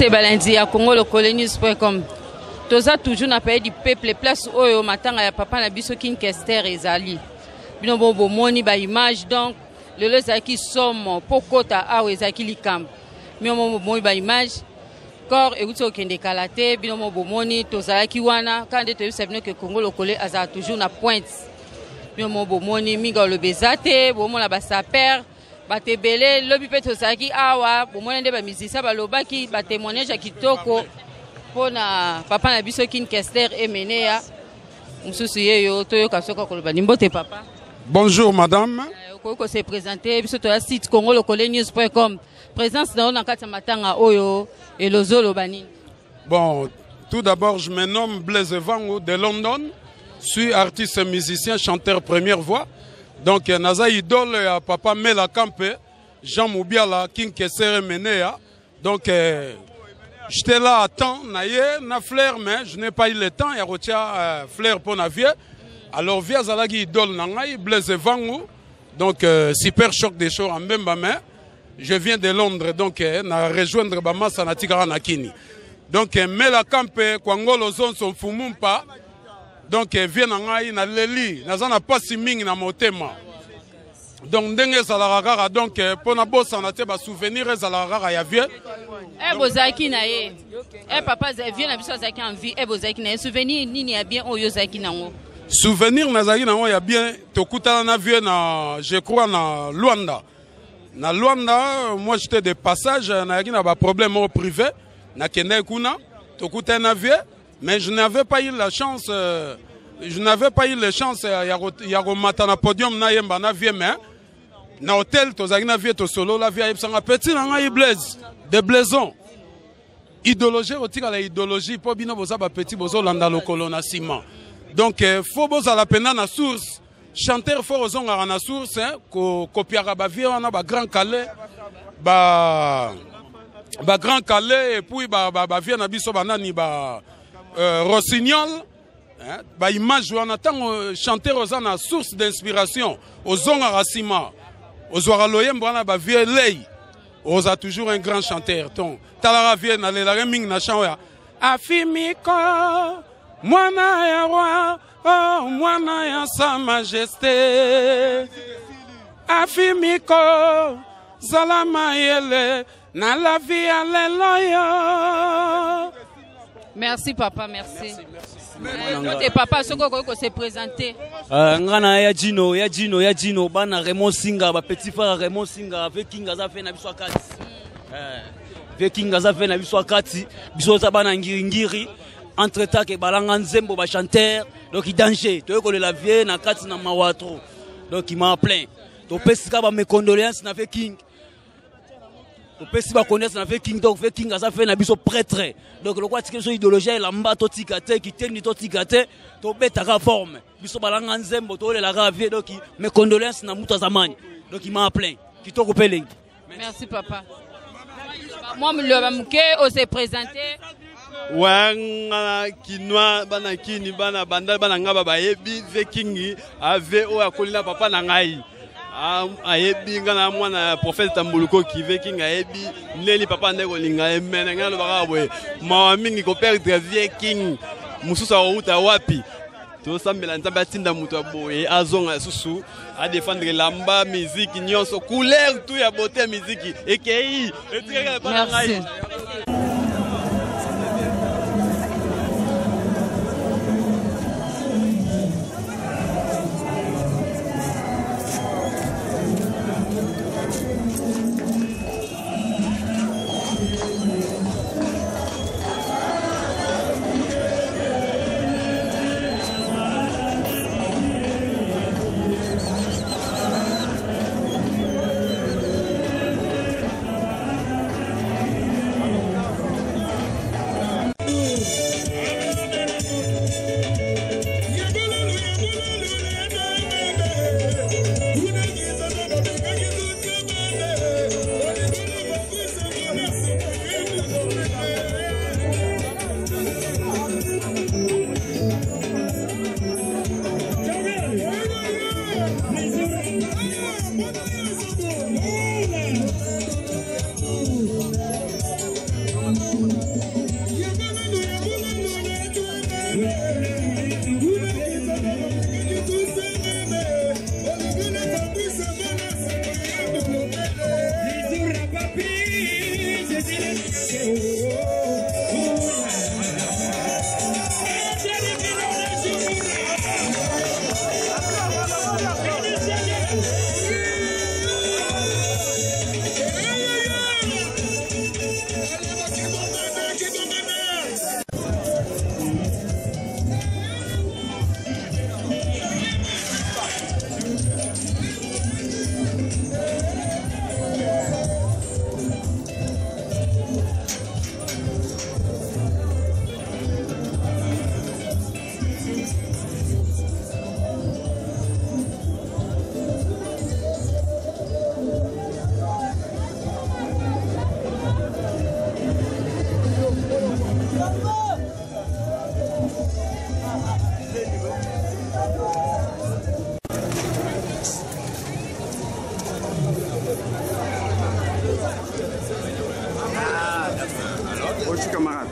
Mbote balandi ya Congo lokole news.com. Toza toujours na pays du peuple place oyo matanga ya papa na biso King Kester ezali. Bino bo bomoni ba image donc lelo ezalaki somo po kota awa ezalaki likambo. Bino bo bomoni ba image corps euti kokende kala te bino mo bomoni tozalaki wana kaka nde toyebisa bino ke Congo lokole azala toujours na pointe. Bino mo bomoni mingi oloba eza te bomona ba sapeur bato ebele lobi mpe tozalaki awa bomoni nde bamusicien balobaki batémoignage ya kitoko mpo na papa na biso King Kester Emeneya mosusu ye yo toyoka soki akoloba limbote papa. Bonjour madame. Okoki ko se présenter biso toya site congo lokole news.com présence na yo na kati ya matanga oyo elozoloba nini? Bon, tout d'abord je me nomme Blaise Vango de London. Suis artiste musicien chanteur première voix. Donc naza idole ya papa Mela Kampe, Jean Moubiala, King Kester Emeneya. Donc j'étais là à temps na ye na fleur mais je n'ai pas eu le temps ya kotia fleur pour na vie. Alors vie azalaki idole na ngai Blaise Vango. Donc super choc des shows en Mbemba mais je viens de Londres donc na rejoindre ba massa na tikaka na Kini. Donc Mela Kampe Kwangolo Zonso Mfumumpa. Donc vie na ngai na leli naza na pasi mingi na motema. Donc ndenge ezalaka kaka donc pona bosana te ba souvenir ezalaka kaka ya vie. Bozalaki na ye. Papa vie na biso azalaki en vie. Bozalaki na ye souvenir nini ya bien oyo ozalaki nango? Souvenir nazalaki nango ya bien tokutana na vie na je crois na Luanda. Na Luanda moi j'étais de passage nayaki na ba problème moko privé nakendaki kuna tokutana na vie. Mais je n'avais pas eu la chance, je n'avais pas eu la chance ya komata na podium na yemba na vie mais na hôtel tozalaki na vie to solo la vie ayebisanga petit na ngai Blaise de Blaison. Idéologie otika la idéologie po bino boza ba petit bozolanda lokolo na ciment. Donc faut bozala pena na source chanteur fort ozongaka na source hein, ko kopiaka ba vie wana ba grand calais ba ba grand calais et puis ba ba, ba vie na biso ba nani ba Rossignol hein, ba image wana tango chanteur oza na source d'inspiration ozongaka ciment ozwaka loyembo wana ba vie lei oza toujours un grand chanteur ton talaka vie na lelaka mingi na chant ya afimiko mwana ya roi oh mwana ya sa majesté afimiko zala mayele na la vie ya lelo yo. Merci papa, merci. Merci. Papa soko okoki ko se présenter. Nga na ya Gino, ya Gino, ya Gino, bana Raymond Singa, ba petit frère Raymond Singa, ve King aza fe na biso akati. Ve King aza fe na biso akati, biso za bana ngiri ngiri. Entre temps ke balanga nzembo ba chanteur, donc danger, toyeko la vie na kati na mawatro. Donc il m'a plein. To pesika ba mes condoléances na ve King. To pesi ba condoléances na ve King, donc ve King aza fe na biso prêtre. Donc le quoi tike so idéologie elamba to tika te, kitendi to tika te, to betaka forme. Biso balanga nzembo to lela ka vie, donc mes condoléances na mutu azamani. Donc il m'a plein. Kitoko pelengi. Merci papa. Moi le muke ose présenter. Wanga kinwa bana kini bana bandal bana ngaba bayebi ve King ave oyo akolina papa na ngai. Ayebi nga na mwana prophète Tambuluko ki ve King ayebi neli papa ndeko linga emene nga lobaka boye mawa mingi ko perdre vie King mususu akouta wapi tosambela nzambe atinda moto ya boye azonga susu a défendre lamba musique nyonso couleur tout ya beauté ya musique ekei etikaka epa na ngai. Bonjour camarade.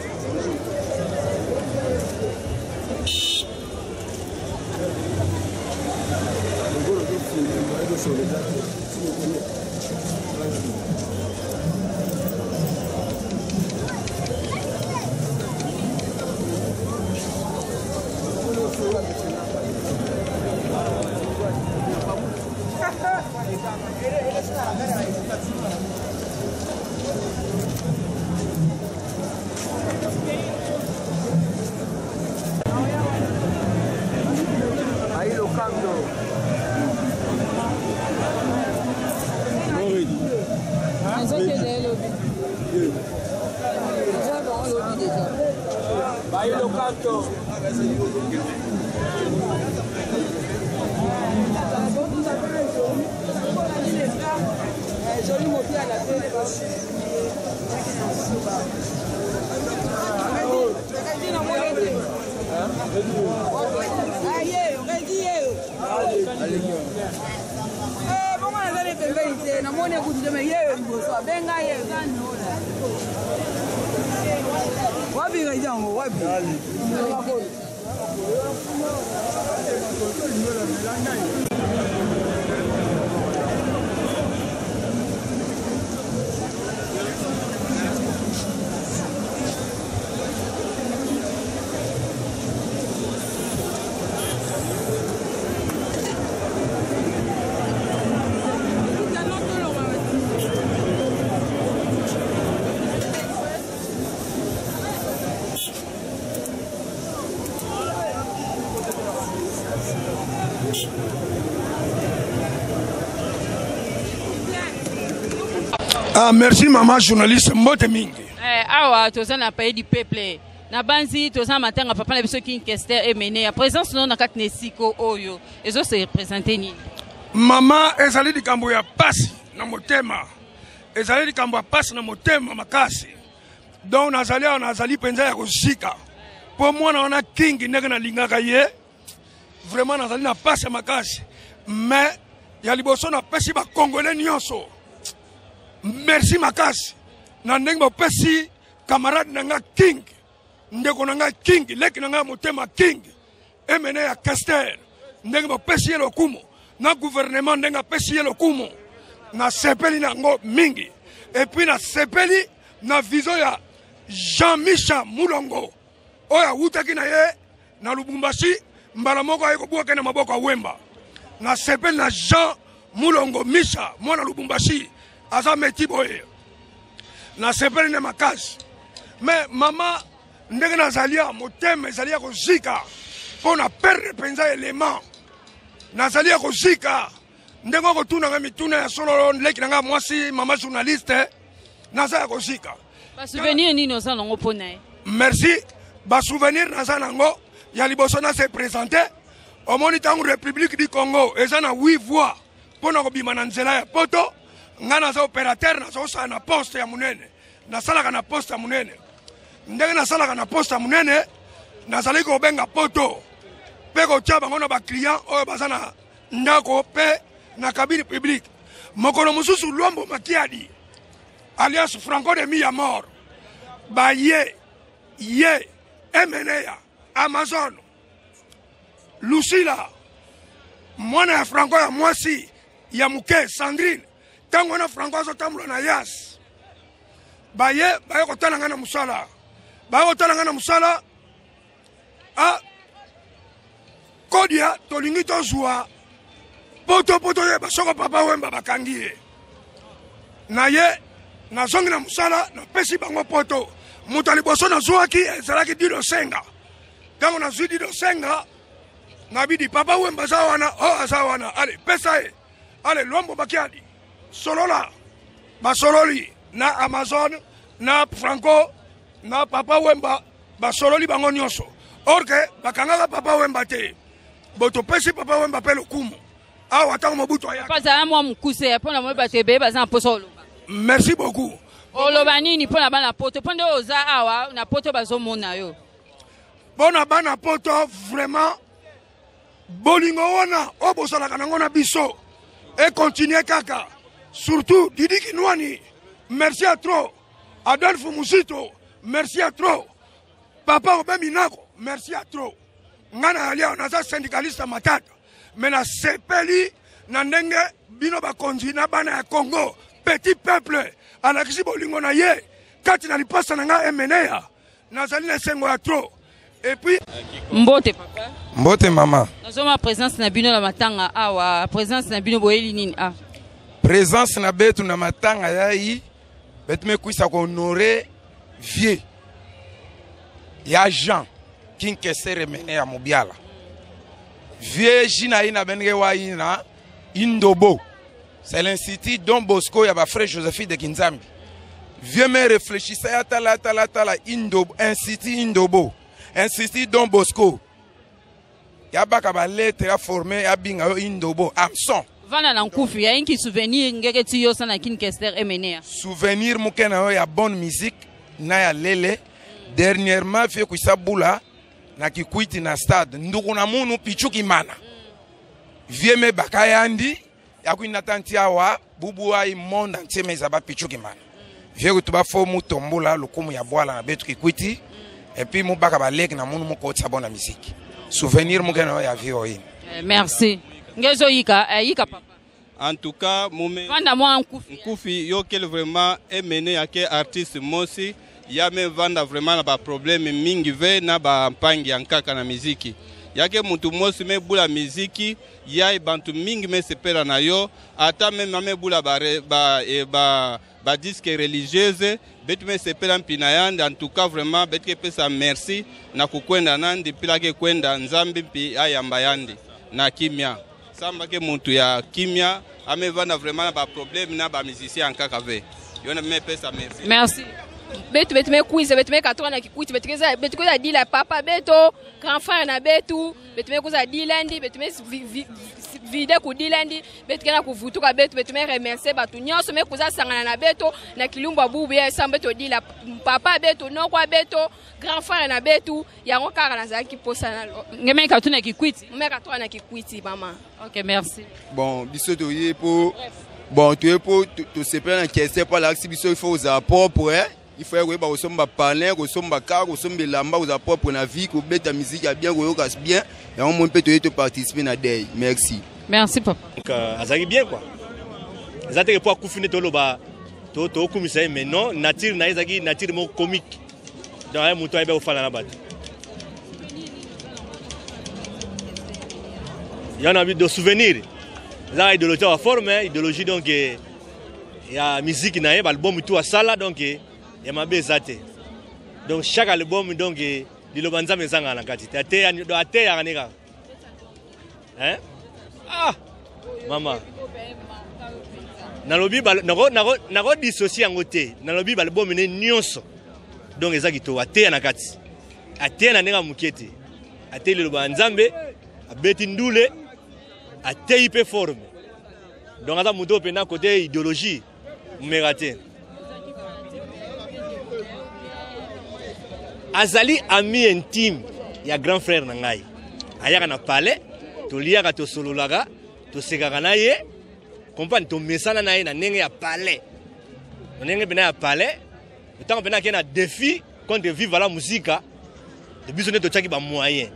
Ah, merci maman journaliste mbote mingi. Eh, awa toza na pays du peuple nabanzi toza na matanga papa na biso King Kester Emene ya présence no na kati na esiko oyo ezo se représenter nini? Mama, ezali likambo ya pasi na motema, ezali likambo ya pasi na motema makasi. Donc nazali awa, nazali mpenza ya kozika mpo mwana wana King ndenge nalingaka ye vraiment nazali na pasi ya makasi. Mais ya liboso napesi ba Congolais nyonso merci makasi na ndenge bapesi camarade na nga King, ndeko na nga King, leki na nga motema King Emene ya Kester, ndenge bapesi ye lokumu na gouvernement, ndenge apesi ye lokumu, nasepeli na yango mingi. Et puis nasepeli na vision ya Jean-Michel Mulongo oyo awutaki na ye na Lubumbashi, mbala moko aye kobwaka na maboko ya Wemba. Nasepeli na Jean Mulongo Misha mwana Lubumbashi, aza meti boye, nasepeli na makasi. Mais mama, ndenge nazali ya motema ezali ya kozika mpo na perdre mpenza element, nazali ya kozika ndenge okotunanga mituna ya solo leki na ngai mwasi mama journaliste, naza ya kozika. Ba souvenir nini oza nango mpo na ye? Merci. Ba souvenir naza nango ya liboso na se présenter, omoni ntango République du Congo eza na 8 voix mpo na kobima na nzela ya poto, ngai naza opérateur, nazosala na poste ya monene, nasalaka na poste ya monene. Ndenge nasalaka na poste ya monene, nazali kobenga poto mpe kotia bango na baclient oyo baza na ndako mpe na cabine publique. Mokolo mosusu Luambo Makiadi alias Franco de Mia mort, baye ye Emeneya Amazon Lucila mwana ya Franco ya mwasi ya moke Sandrine, ntango wana Franco azotambola na yas, baye baye kotala ngai na mosala, baye kotala ngai na mosala. A kodia tolingi tozwa poto poto yeba soko papa Wemba bakangi ye na ye. Nazongi na mosala, napesi bango poto. Moto ya liboso nazwaki ezalaki Dido Senga. Ntango nazwi Dido Senga, nabidi papa Wemba aza wana, o oh, aza wana, ale pesa ye, ale Luambo Makiadi solola. Basololi na Amazon na Franco na papa Wemba, basololi bango nyonso, or ke bakangaka papa Wemba te. Bo topesi papa Wemba mpe lokumu awa ntango Mobutu ayaka. Azala mwa mokuse mpo na moi bato ebele baza na mposa oloba. Merci beaucoup. Oloba nini mpo na bana poto, mpo nde oza awa na poto bazomona yo? Mpo na bana poto, vraiment. Bolingo wana oyo bozalaka nango na biso ekontinue kaka. Surtout Didi Kinwani, merci à trop. Adolphe Muzito, merci à trop. Papa Robin Minako, merci à trop. Nga na awa naza syndicaliste ya Matata, mais nasepeli na ndenge bino bakonzi na bana ya Congo, petit peuple alakisi bolingo na ye kati na lipasa na nga Emeneya. Nazali na esengo ya trop. Et puis mbote papa. Mbote mama. Nazoma présence na bino na matanga awa, présence na bino boyeli nini ah? Présence na betu na matanga yayi betu mekwisa ko honorer vieux ya Jean Kinkesere mene ya Mubiala. Vieux jina ina benege wa ina Indobo. C'est l'institut Don Bosco ya ba frère Josephine de Kinzambi. Vieux me réfléchissait ya tala tala tala Indobo, institut Indobo, institut Don Bosco. Ya baka ba lettre ya formé ya binga yo Indobo Amson. Vanda na nkufi ya inki souvenir ngeke ti yo sana King Kester Emeneya. Souvenir muke na yo ya bonne musique na ya lele. Dernièrement vieux kuisabula na kikwiti na stade nduku na munu pichuki mana. Vieux me bakayandi yakuina tanti awa bubu ai monde entier mais aba pichuki mana. Vieux kutuba fo mutombola lokumu ya bwala na betu kikwiti et puis mubaka balek na munu mukotsa bona musique. Souvenir muke na yo ya vieux oyin. Merci. Ngezo yika, yika papa. En tout cas, mume Vanda mwa nkufi. Nkufi yo kel vraiment emene ya ke artiste mosi ya me vanda vraiment na ba problème mingi ve na ba mpangi ya nkaka na miziki. Yake mutu mosi me bula miziki ya bantu mingi me sepela na yo ata me mame bula ba re, ba, e, ba, ba disque religieuse betu me sepela mpina yandi. En tout cas vraiment betu ke pesa merci na kukwenda nandi pila ke kwenda nzambi mpi ayamba yandi na kimia. Samba ke mutu ya kimia amevanda vraiment na ba problème na ba musicien nkaka ve. Yona me pesa merci. Merci. Betu betu me kuiza betu me katoka na kikuti betu keza betu keza dila papa beto grand frère na betu betu me kuza dilandi betu me vide ku dilandi betu kena kuvutuka betu betu me remercier batu nyonso me kuza sangana na beto na kilumba bubu ya samba beto dila papa beto nokwa beto grand frère na betu yango kaka nazalaki posa na lo. Ngeme katuna kikwiti. Me katoka na kikwiti mama. OK, merci. Bon, biso toye po bon toye po tosepela na kese po alakisi biso il faut ozala propre, hein? Il faut koyeba kosomba palin, kosomba car, kosomba elamba, kozala propre na vie, kobeta musique ya bien, koyoka bien. Yango moi mpe toye to participer na deuil. Merci. Merci papa. Donc, azalaki bien quoi. Eza te ke po akufi nde toloba, tokumisa ye, mais non, nature na ye ezalaki nature moko comique. Donc aye moto ayebi kofanda na bato. Ya na de souvenir. Eza idéologie ya forme, idéologie donc ya musique na ye, ba album tout asala donc ya mabe eza te. Donc chaque album donc liloba nzambe ezanga na kati te. Ate do ate ya kaneka. Hein? Ah mama. Nalobi ba nako nako nako dissocier yango te. Nalobi ba album ne nyonso. Donc eza kitoko ate ya na kati. Ate na ndenge moke te. Ate liloba nzambe abeti ndule atei pe forme. Donc aza moto mpe na côté idéologie mera te. Azali ami intime ya grand frère na ngai. Ayaka na palais, toliaka, tosololaka, tosekaka na ye. Comprendre, tomesana na ye na ndenge ya palais. Na ndenge pena ya palais, ntango pena ake na défi contre Viva la Musica, biso nde totiaki ba moyen.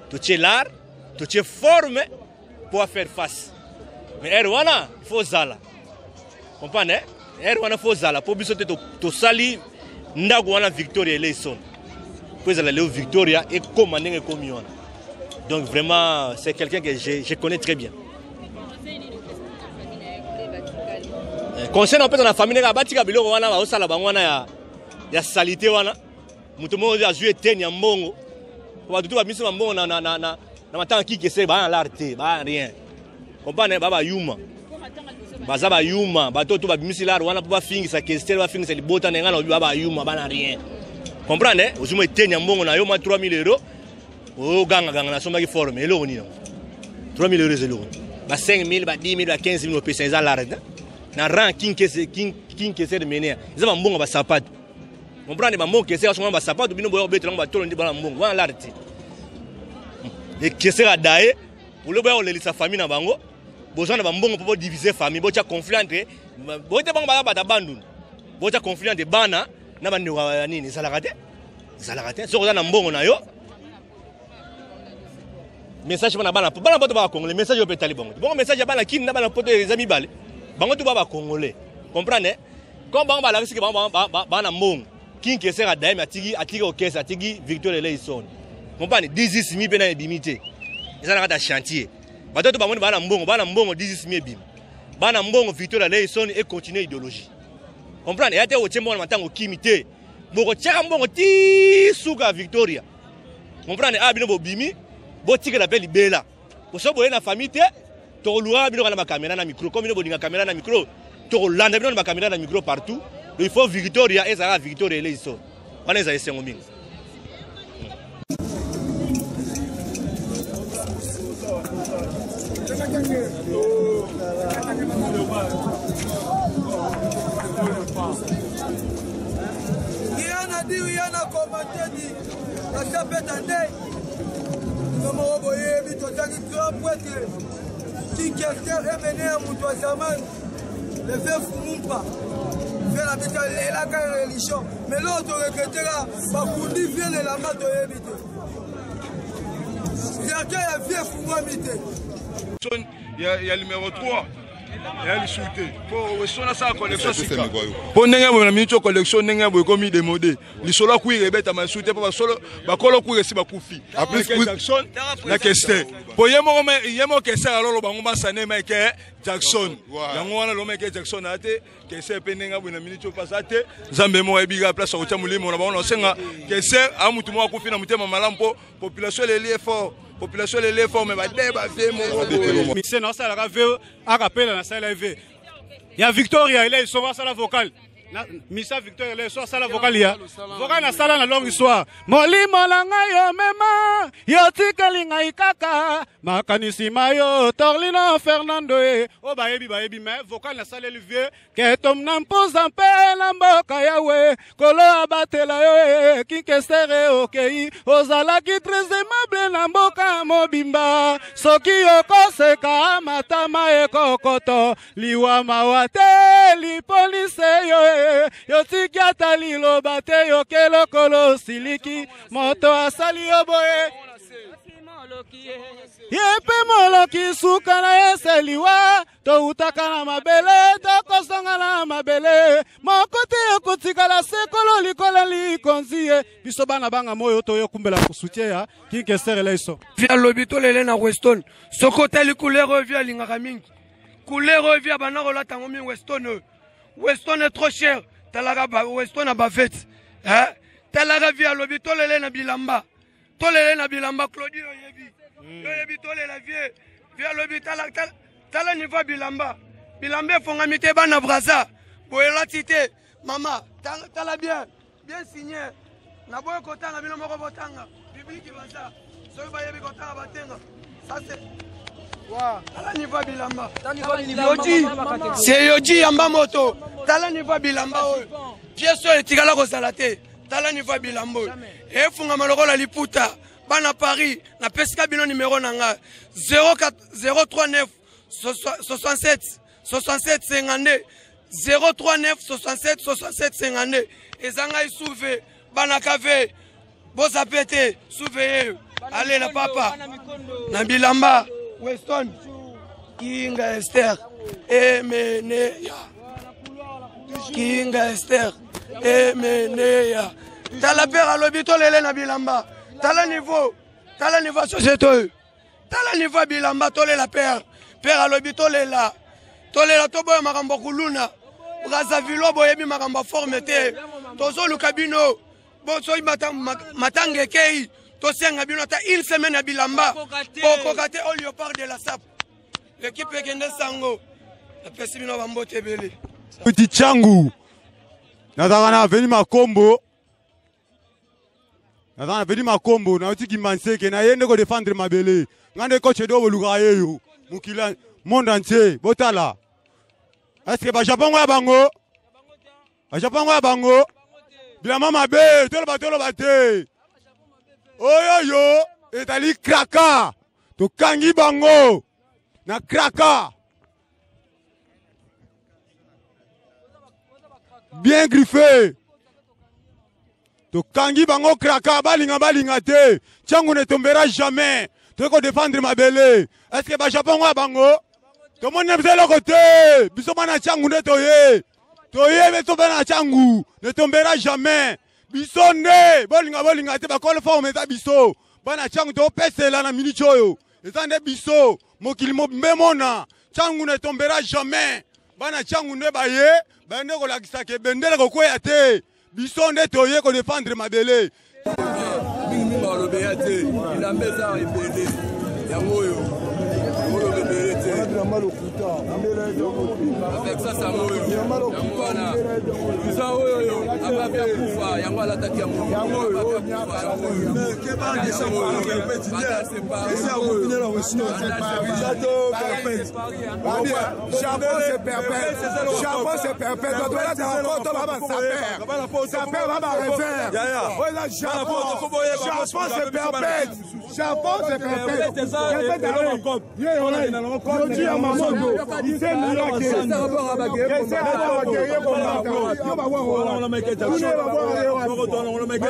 Totie l'art, totie forme pour faire face. Mais heure wana, il faut zala. Comprendre, hein? Heure wana faut zala po biso te tosali ndako wana Victoria Eleison. Po ezala leo Victoria et koma ndenge komi wana. Donc vraiment, c'est quelqu'un que je connais très bien. Conseil na pesa na famille nga batika biloko wana ba osala bango wana ya salité wana. Moto moko azwi eteni ya mbongo. Po bato tu ba miso ba mbongo na, na, na, na, na matanga kikese, ba na l'art te, ba rien. Comprendre, ba ba yuma. Baza ba yuma, bato tu ba bimisi l'art wana po ba fingisa Kester, ba fingisa libota na nga na ba ba yuma, ba na rien. Comprendre, hein? Ozwi mo eteni ya mbongo na yo ma 3000 euros. O ganga ganga na sombaki forme eloko nini? 3000 euros eloko. Ba 5000, ba 10000, ba 15000 opesa eza l'art, hein? Na rang Kinkese, King, Kinkese de Menea. Eza ba mbongo ba sapato. Comprendre, ba mbongo kese asonga ba sapato bino boyo betela ba tolo ndi bana mbongo. Wana l'art te. E kese ga dae. Ole boya kolelisa famille na bango, boza na bambongo mpo bodivise famille, botya conflit entre bote bango baza bata bandundu, botya conflit entre bana na bandeko ya nini. Ezalaka te, ezalaka te. Soki oza na mbongo na yo, message bana bana bana poto ba congolais, message oyo mpe etali bango te. Bongo message ya bana kini na bana poto eza mibale, bango tu ba ba congolais, comprendre eh? Comme bango balakisi ke bango bana mbongo, King Kester adaime atiki atiki orchestre, atiki Victor Eleison, comprendre? 18 mi mpe na ebimi te, eza na kati ya chantier. Bato to bamoni bana mbongo, bana mbongo 18 mi ebimi, bana mbongo Victor Eleison e continuer idéologie, comprendre? Eya te otie mbongo na matango okimi te, bokotiaka mbongo ti suka ya Victoria, comprendre? Ah, bino bobimi, botikela mpe libela boso boye na famille te. Tokolukaka bino kaka na bakamera na micro, comme bino bolinga kamera na micro, tokolanda bino na bakamera na micro partout. Il faut Victoria ezalaka Victoria Eleison wana, ezala esengo mingi. Rien à dire, rien à commenter, dit. La chapette nde. Bino moko boyebi tozangi grand prêtre King Kester emene ya moto ya zamani le vieux Fumumpa vieux na biso alelaka religion mais loo toregreteka bakundi vieux lelamba toyebi te cercueil ya vieux efungwami te. Ya numero 3 eya lisusu te mpo wesona asala collection sika mpo ndenge boye na miniti oyo collection ndenge boye ekomi demode. Lisolo ya kwire ebetama lisusu te mpo basolo bakolo kwire esi bakufi. Michael Jackson na Kester, mpo ye moko ye moko Kester alolo bango masane Michael Jackson yango wana lo Michael Jackson aya te. Kester mpe ndenge boye na miniti oyo mpasa te, Nzambe moko ayebi kaka place akotia molimo na bango. Na osenga Kester a mutu moko akufi na motema malamu mpo population eleli ye fort, population eleli ye fort, mais bade bavie moko boye. Mise na asalaka ve akapela na sala ve ya Victoria Eleison asala vocal misa Victoria Eleison asala vocal ya vocal na sala na longue histoire. Molimo na ngai yo mema yo tikali ngai kaka makanisi ma yo Torlino Fernando e o bayebi bayebi mais vocal na saleli vieux ketom na mpoza mpe na mboka yawe kolo abatela yo e Kinkesere okei ozalaki très aimable na mboka mobimba soki okoseka matama ekokoto liwa mawa te lipolise yo e yotiki ata liloba te yoke lokolo siliki moto asali yo boye ye mpe moloki suka na ye seliwa toutaka na mabele tokozonga na mabele moko te okotikala sekolo likola likonzi ye biso bana banga moyo toyokumbela soutien ya King Kester Eleison. Vie alobi tolele na Weston, soki otali couleur oyo vie alingaka mingi, couleur oyo vie abanda kolata yango mingi Weston oyo, Weston est trop cher, talaka ba Weston na bavete eh? Talaka vie alobi tolele na bilamba, tolele na bilamba. Claudie oyebi, oyebi tolela vie, vie alobi tala, tala, tala niveau ya bilamba, bilamba efongami te bana Braza boye elati te mama, tala, tala bien bien signé naboyi kotanga bino moko botanga bibliki baza soki bayebi kotanga batenga. Ça c'est tala niveau ya bilamba yoji, c'est yoji yamba moto. Tala niveau ya bilamba oyo, pièce oyo etikala kozala te. Tala niveau ya bilamba oyo efungama lokola liputa. Bana Paris, napesika bino numero na nga 039 67 67 52 039 67 67 52. Eza ngai suve bana kave bozape te suveye alela papa na bilamba Weston Kinga Ester emeneya Kinga Ester emeneya. Tala pere alobi tolele na bilamba, tala niveau, tala niveau ya société oyo, tala niveau ya bilamba tolela pere, pere alobi tolela, tolela toboya makambo ya kuluna Brazzaville boyebi makambo ya forme te. Tozoluka bino soki matanga ekei tosenga bino ata une semaine ya bilamba bokoka te. O léopard de la sap l'équipe ekende sango napesi bino bambote ebele. Petit Changu nazalaka na aveni Makombo, nazalaka na aveni Makombo, nauti Kimbanseke, naye nde kodefendre mabele. Ngai nde coach Edo bolukaka ye yo mokili monde entier botala. Est-ce que bajapon ngo ya bango, bajapon ngo ya bango bilamba mabe toloba toloba te oyoyo ezali kraka. Tokangi bango na kraka. Bien griffé. Tokangi bango kraka balinga balinga te. Tshangu ne tombera jamais. Toyei kodefendre mabele. Est-ce que ba Japon ngo ya bango? Tomoni na biso eloko te. Biso bana Tshangu nde toye. Toye biso bana Tshangu ne tombera jamais. Biso nde bolinga bolinga te bakolo forme eza biso. Bana Tshangu topesela na minute oyo. Eza nde biso mokili mobimba emona. Tshangu ne tombera jamais. Bana Tshangu nde baye baye nde kolakisa ke bendele kokweya te. Biso nde toye ko defendre mabele. Mingi mingi balobeya te bilamba eza ebele yango oyo oloba ebele te Texas yango oyo yango wana eza oyo oyo ababi akufa yango alataki yango ababi akufa yango oyo Japon c'est perpète. Japon c'est perpète. Bato balataka koto ba ba saper. Saper ba ba revers. Oyo eza Japon. Japon c'est perpète. Japon c'est perpète. Perpète allez. Ye olai. Yoji ya mamoto. Ise miyake. Kese aba guerrier combattant. Yo ba wa wa. Tune ba wa ye wa. Ba wa yo te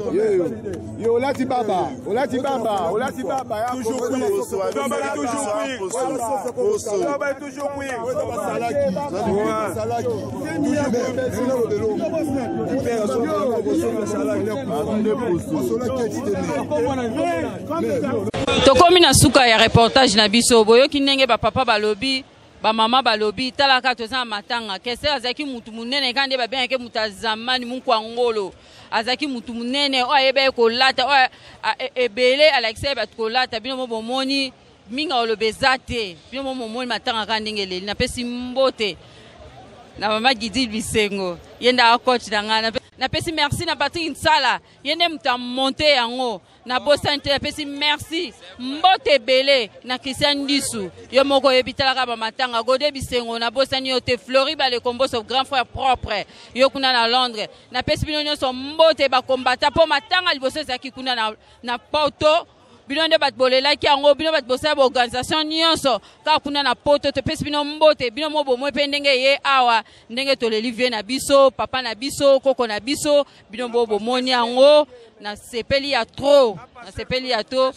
ye te. Yo olati baba olati baba olati baba Tokomi na suka ya reportage na biso. Boyoki ndenge bapapa balobi, bamama balobi. Tala kaka, toza na matanga. Kester azalaki mutu monene kaka nde babengaki mutu ya zamani mukwa ngolo. Azalaki mutu monene oyo ayebaki kolata, oyo ebele alakisaki bato kolata. Bino mo bomoni mingi oloba eza te. Bino mo momoni matanga kaka ndenge eleli. Napesi mbote na mama Gidi Bisengo, ye nde coach na ngai. Napesi merci na Patrick Nsala, ye nde moto amonte yango. Nabosani te, napesi merci mbote ebele na Christian Ndisu, yo moko oyebi. Talaka bamatanga Gode Bisengo, nabosani yo te. Flori Balekomboso, grand frère propre, yo kuna na Londres. Napesi bino nyonso mbote bakombata mpo matanga liboso ezalaki kuna na Poto. Bino nde bato bolelaki yango, bino bato bosala baorganisation nyonso kaka kuna na Poto. Topesi bino mbote, bino mo bomoi mpe ndenge ye awa, ndenge toleli vie na biso, papa na biso, koko na biso. Bino bo bomoni yango. Nasepeli ya trop, nasepeli ya trop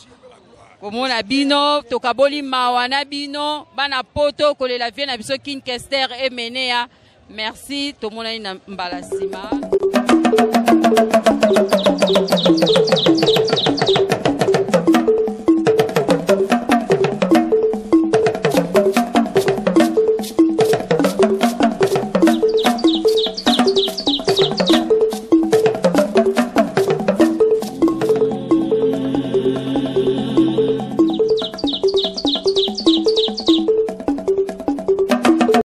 komona bino. Tokaboli mawa na bino bana Poto kolela vie na biso King Kester Emenea. Merci, tomonani na mbala nsima.